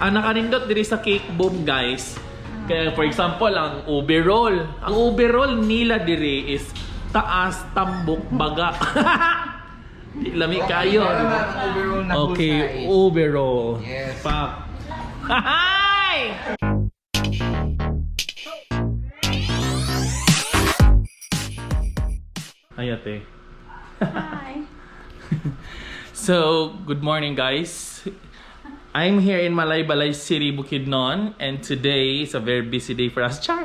Ang nakanindot diri sa Cake Boom, guys. Kaya for example, ang ube roll. Ang ube roll nila diri is taas, tambok, baga. Di lami kayo, di ba? Ang ube roll na full Okay, size. Ube roll. Yes. Pak. Hi! Ay, ate. Hi. So, good morning, guys. I'm here in Malaybalay City, Bukidnon, and today is a very busy day for us. Char!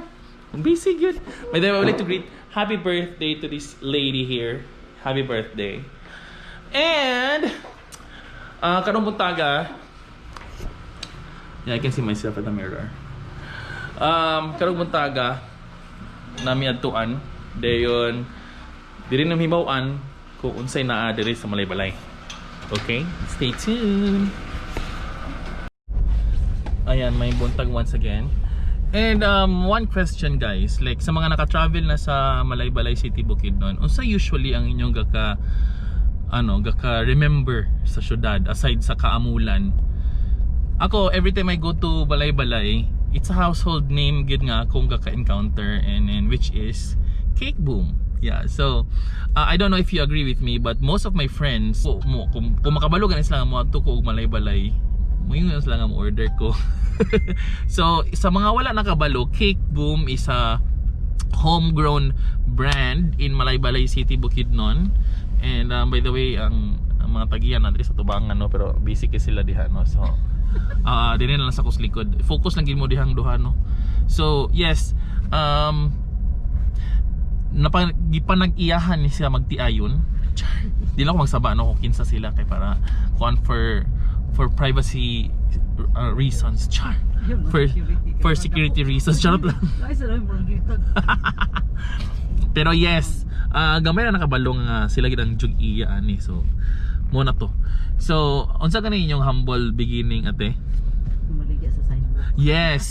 Busy, good. By the way, I would like to greet happy birthday to this lady here. Happy birthday. And, karong buntaga, yeah, I can see myself at the mirror. Karong buntaga, nami adtuan, dayon, diri nang hibaw-an kung unsay naa diri sa Malaybalay. Okay? Stay tuned. Ayan, may buntag once again. And one question, guys, like sa mga naka-travel na sa Malaybalay City, Bukidnon, unsa usually ang inyong gaka ano, gaka remember sa syudad aside sa kaamulan? Ako, every time I go to Malaybalay, it's a household name gid nga akong gaka-encounter and which is Cake Boom. Yeah, so I don't know if you agree with me, but most of my friends, mo, kung makabalo gani sila nga moadto ko og Malaybalay, moingon sila nga mo order ko. So, sa mga wala nakabalo, Cake Boom is a homegrown brand in Malaybalay City, Bukidnon. And by the way, ang mga tagiyan na diri sa tubangan, no, pero busy kay sila diha, no. So, dinhi na lang sa kus likod. Focus lang gid mo dihang duha, no. So, yes, gipanag-iyahan ni siya magtiayon. Char. Di lang ako magsaba, no, kung kinsa sila kay para kuan for privacy reasons. Char. For security reasons. Charot lang. Pero yes, gamay na nakabalong nga sila gid ang jug iya ani. So mo na to. So, unsa gani inyong humble beginning, ate? Maligya sa sidewalk. Yes,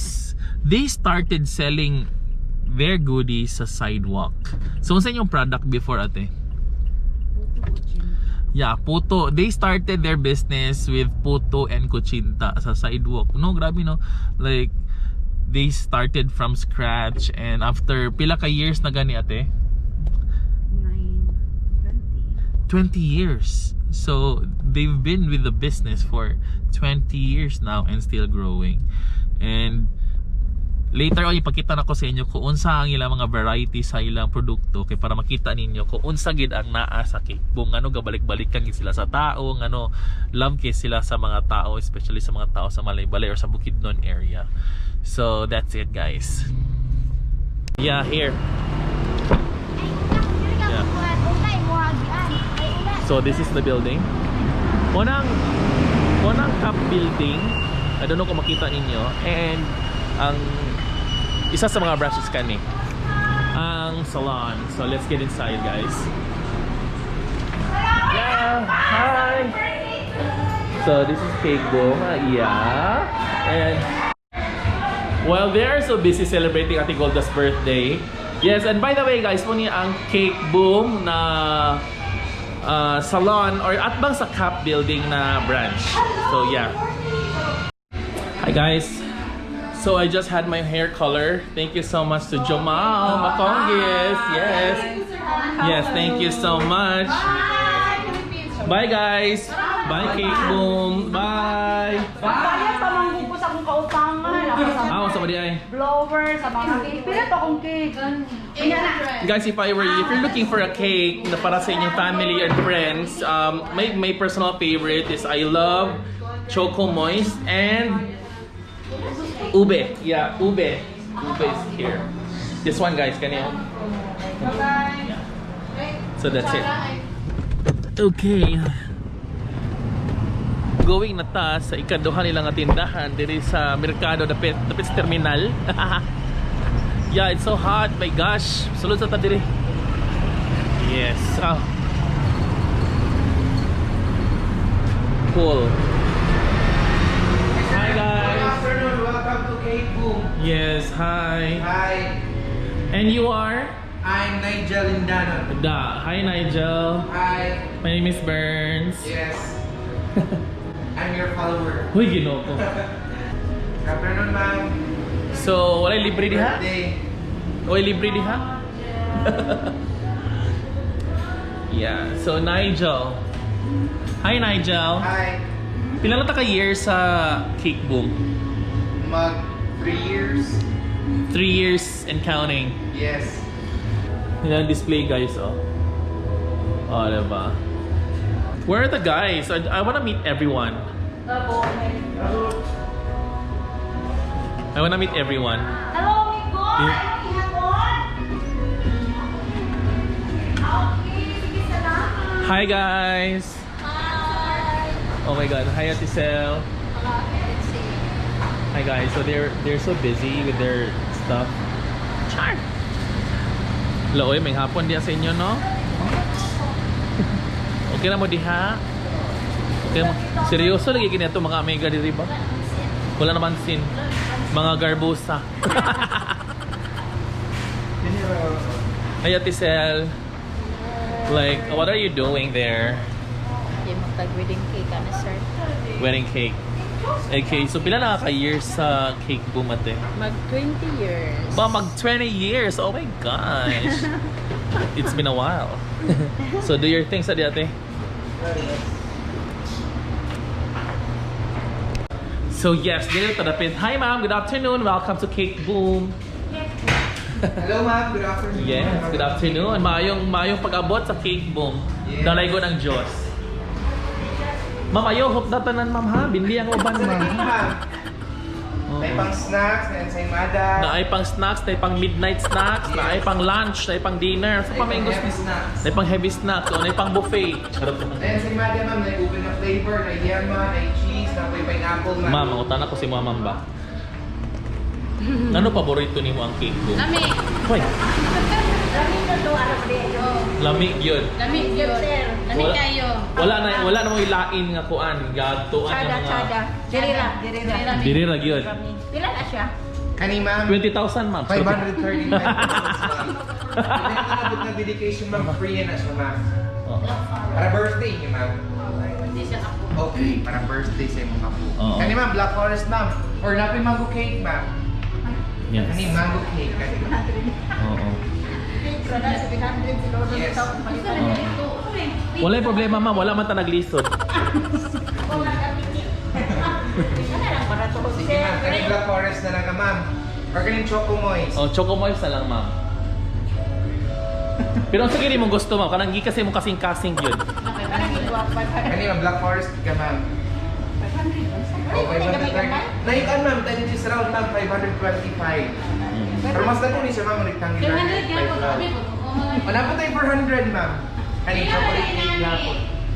they started selling their goodies sa sidewalk. So, unsa inyong product before, ate? Puto, kutsinta. Yeah, puto. They started their business with puto and kutsinta sa sidewalk. No, grabe, no. Like they started from scratch and after pila ka years na gani, ate? 9, 20. 20 years. So they've been with the business for 20 years now and still growing. And later on ipakita na ko sa inyo kung unsa ang ilang mga variety sa ilang produkto kay para makita ninyo kung unsa gid ang naa sa Cake Boom, ngano gabalik-balik kang sila sa tao, ngano love kay sila sa mga tao, especially sa mga tao sa Malaybalay or sa Bukidnon area. So that's it, guys. Yeah, here. Yeah. So this is the building. Unang top building. I don't know kung makita ninyo. And ang isa sa mga branches kani ang salon. So let's get inside, guys. Yeah, hi. So this is Cake Boom. Yeah. And while they are so busy celebrating Ate Golda's birthday. Yes, and by the way, guys, mo ni ang Cake Boom na salon or atbang sa Cap Building na branch. So yeah. Hi, guys. So I just had my hair color. Thank you so much to Jamal Makongis. Yes. Yes, thank you so much. Bye, guys. Bye, Cake Boom. Bye. Bayad pa man ko sa akong kautangan. Ako sa Ah, sa ay. Blower, sa mga cake. Pila to akong cake. Kanya na. Guys, if I were you, if you're looking for a cake na para sa inyong family and friends, my personal favorite is I love Choco Moist and Ube. Yeah, Ube. Ube is here. This one, guys, can you? Yeah. So that's it. Okay. Going na ta sa ikaduha nila nga tindahan diri sa merkado dapit dapit sa terminal. Yeah, it's so hot. My gosh. Sulod sa ta diri. Yes. Oh. Cool. Hi, Good guys. Afternoon. Welcome to Cake Boom. Yes, hi. Hi, And you are? I'm Nigel Indanon. Da. Hi, Nigel. Hi. My name is Burns. Yes. I'm your follower. Huy, ginoo ko. Good afternoon, ma'am. So, walay libre diha? Birthday. Walay libre diha? Yeah. So, Nigel. Hi, Nigel. Hi. Pila na ta ka years sa Cake Boom? Mag 3 years. 3 years and counting. Yes. Yan ang display, guys, oh. Oh, diba? Where are the guys? I wanna meet everyone. I wanna meet everyone. Hello, amigo! Yeah. Ano ihapon? Okay, sige, salamat. Hi, guys! Hi! Oh my God. Hi, Ate Sel. Hi, guys. So they're so busy with their stuff. Char! Laoy, may hapon diya sa inyo, no? Okay na mo diha? Okay mo. Seryoso lagi kini ato mga amiga diri ba? Wala naman sin. Mga garbosa. Hi, Ate Sel. Like, what are you doing there? Hindi magtag-wedding cake ano, sir. Wedding cake. Okay, so pila na ka years sa Cake Boom, ate? Mag 20 years. Ba, mag 20 years! Oh my gosh! It's been a while. So do your thing sa ate. So yes, dito tadapit. Hi, ma'am, good afternoon. Welcome to Cake Boom. Hello, ma'am. Good afternoon. Yes, good afternoon. Maayong maayong pag-abot sa Cake Boom. Yes. Dalaygo ng Diyos. Ma'am, ayo, hope natanan, ma'am, ha? Bindi ang uban, Sa ma'am. cake, ma'am. Oo. May pang snacks, may ensaymada. Naay pang snacks, naay pang midnight snacks, naay pang lunch, naay pang dinner. So, May pa may pang gusto. heavy snacks. Naay pang heavy snacks, o naay pang buffet. Charot lang. May ensaymada, ma'am. May ube na flavor, may yema, may cheese, may pineapple, ma'am. Ma'am, mangutan ako si ma'am ba? Ano paborito nimo ang cake ko? Lami. Hoy, Lami na to, alam mo. lami gyud. Lami yun. Lami Wala- kayo. Wala na mo ilain nga kuan, gatuan nga Chada, mga. chada. Diri ra, diri ra. Diri ra gyud. Pila na siya? Kani, ma'am. 20,000, ma'am. 535 pesos, ma'am. Hindi na nabot na dedication, ma'am. Free na siya, ma'am. Oo. Para birthday niyo, ma'am. Hindi siya ako. Okay, para birthday sa imong kapo. Oo. Kani, ma'am, Black Forest, ma'am. Or napin mango cake, ma'am. Yes. Kani mango cake, kani, ma'am. Oo. Yes. Gusto na dito. Wala yung problema, ma'am, wala man ta naglisod. Sige, ma'am. Kani Black Forest na lang ka, ma'am. Or kaning Choco Moist. Oh, choco moist na lang, ma'am. Pero ang sige mong gusto, ma'am, kanang gikas mo kasing-kasing gyud. Kani, ma'am, Black Forest ka, ma'am. Oh, 530. Naikan, ma'am, 10 inches round, ma'am, 525. Pero mas dako ni siya, ma'am, rectangular. 500 yan. Five round. Pag Wala po tayo 400, ma'am. Kani chocolate cake na po.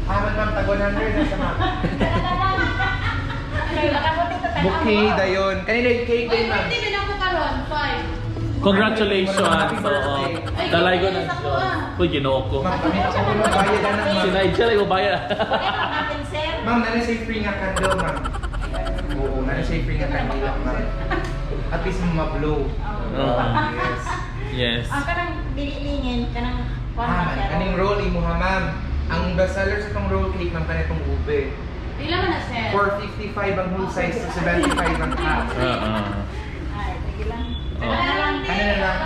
Ah, ma'am, ma'am, tag 100 na siya, ma'am. Bouquet, dayon. Kanina yung cake, Uy, dayon, ma'am. birthday din ako karon. 5. Congratulations. Happy Oo. birthday. Dalaygo ng Diyos. Uy, Ginoo ko. Ma'am, kami ako po magbayad na, Si ma'am. Nigel ay mabayad. Ma'am, nana siya free nga candle, ma'am. Oo, nana siya free nga candle, ma'am. At least ma-blow. Oo. Yes. Yes. Ang kanang dililingin, kanang Ah, man, kaning roll imuha, ma'am. Ang bestseller sa itong roll cake, ma'am, kanitong ube. Pila man na, sir? 455 ang whole size to 75 ang half. Oo. Ay, sige lang. Oo. Ano na lang?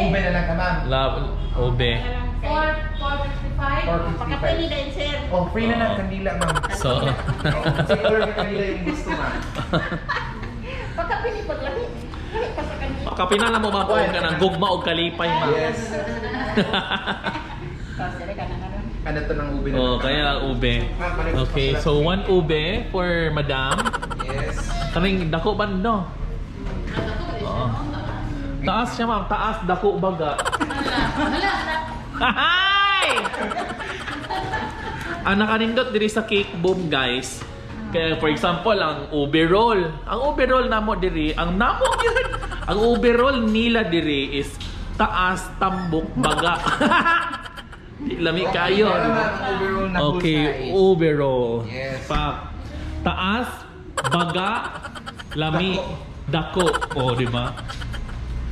Ube na lang ka, ma'am. Love, ube. 4, 455. Pakapili 455. din, sir. Oh, free na lang kandila, ma'am. So, Oo, Sa color ng kandila yung gusto, ma'am. Pagkapili paglahi. Lahi pa sa kanila. Kape na lang mo, ma'am, og kanang gugma og kalipay, ma'am. Yes. Oh, sir, kanang karon. Ano to ng ube na Oh, lang? kaya ube. Ma'am, paano Okay, so one ube for madam. Yes. Kaning dako ba no? Oo. Taas siya, ma'am, taas dako baga. Hala. Hala. Hi! Ang nakanindot diri sa Cake Boom, guys. Kaya for example, ang ube roll. Ang ube roll namo diri, ang namo yun. Ang ube roll nila diri is taas tambok baga. Di lami kayo. Okay, di ba? ma'am, ang ube roll na full Okay, size. ube roll. Yes. Pak. Taas, baga, lami, dako. Oh, di ba?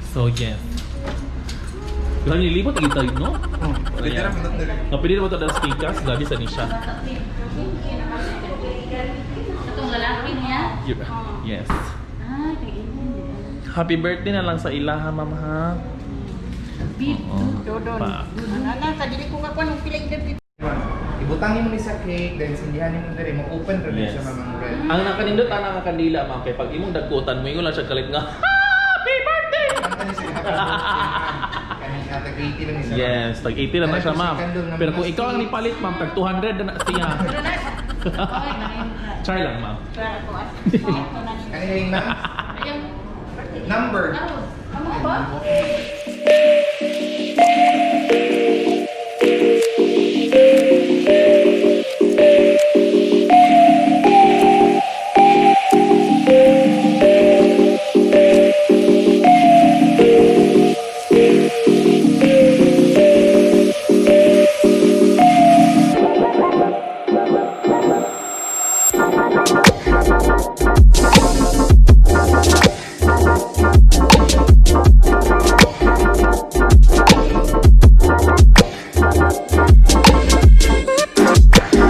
So, yes. Grabe nilibot kita, no? Oh, pwede Ayan. na manot diri. Kapili mo ito ng stickers, grabe sa nisya. Itong lalaki niya. Yes. Ah. Ah, kay inin. Happy birthday na lang sa ilaha, ma'am, ha? Bid. Oo. Dodon. Pa. Ana sa dili ko kakuan og pila edad. Ibutang nimo ni sa cake, then sindihan nimo diri mo open ra Yes. siya, ma'am, ang red. Ang nakanindot ana nga kandila, ma'am, kay pag imong dagkutan mo ingon lang siya kalit nga "Happy birthday!" Kanta ni siya happy birthday, ma'am. Kaning tag 80 lang ni siya, ma'am. Yes, tag 80 lang na siya, ma'am. Candle nga Pero kung mga ikaw ang sticks. nipalit, ma'am, tag 200 na na siya. Ay, nine. Char lang, ma'am. Para ko as. Kani yung ma'am? Ayang. Number. Tapos. Amo ba?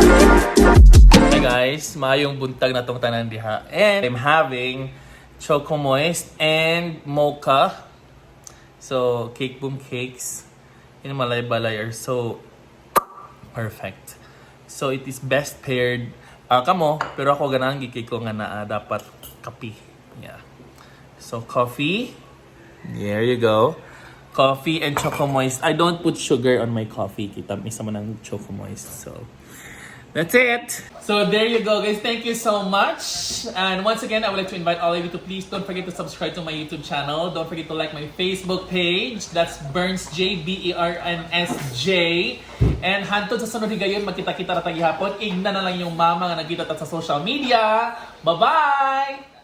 Hi guys, maayong buntag na tong tanan diha. And I'm having Choco Moist and Mocha. So, Cake Boom Cakes in Malaybalay are so perfect. So, it is best paired kamo, pero ako ganahan gikay ko nga naa dapat kape. Yeah. So, coffee. There you go. Coffee and Choco Moist. I don't put sugar on my coffee. Kita, isa man ang Choco Moist. So, that's it. So there you go, guys. Thank you so much. And once again, I would like to invite all of you to please don't forget to subscribe to my YouTube channel. Don't forget to like my Facebook page. That's Burns J B E R N S J. And hantod sa sunod higayon, magkita-kita ra ta gihapon. Igna na lang yung mama nga nagkita ta sa social media. Bye-bye.